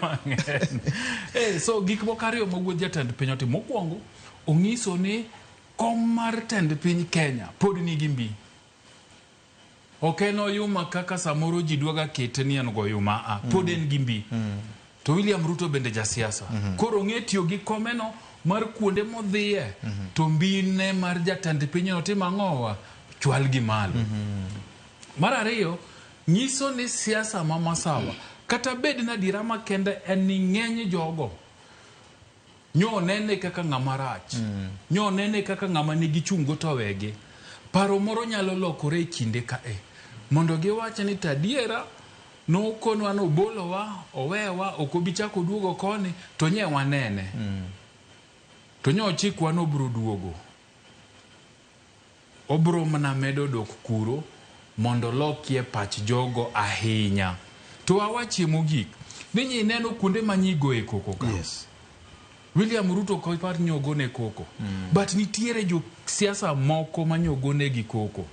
Mang'eny. Eh, so gik moko ariyo ma wuodh jatend piny otimo. Mokwongo, ong'iso ni kom mar tend piny Kenya pod nigi mbi. Ok en oyuma kaka samoro ji dwaga kete ni en goyuma a, pod en gi mbi. To William Ruto bende jasiasa. Koro ong'e tiyo gi komeno mar kuonde modhiye to mbine mar jatend pinyno timo ang'owa? Chwal gi malo. Mar ariyo, nyiso ni siasa ma masawa kata bed ni adiera makende en ni ng'eny jogo nyo onene kaka ng'ama rach, nyo onene kaka ng'ama nigi chungo to owegi. Paro moro nyalo lokore e kinde ka e mondo giwach ni to adiera nokonwa nobolowa, owewa, ok obi chako oduogo koni to nye wanene. To nyo ochikwa ni obiro duogo. Obro mana medo dok kuro mondo olokie pach jogo ahinya. To awachie mogik, ni nyi neno kuonde ma nyi goye koko ka. Yes. William Ruto ok opar ni ogone koko. But nitiere jo siasa moko ma nyo ogonegi koko.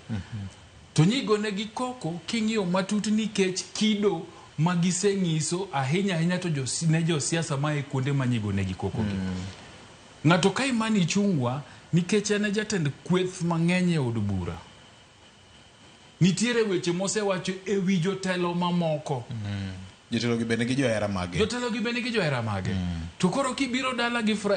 To nyi gonegi koko king'iyo matut nikech kido ma giseng'iso ahinya ahinya to jo, ne josiasa ma e kuonde ma nyi gonegi koko gi. Ng'ato ka Imani Ichung'wa nikech en e jatend kweth mang'eny e od bura. Nitiere weche mosewacho e wi jotelo mamoko. Jotelo gi be nigi johera mage. Jotelo gi be nigi johera mage. To koro kibiro dala gi Fred.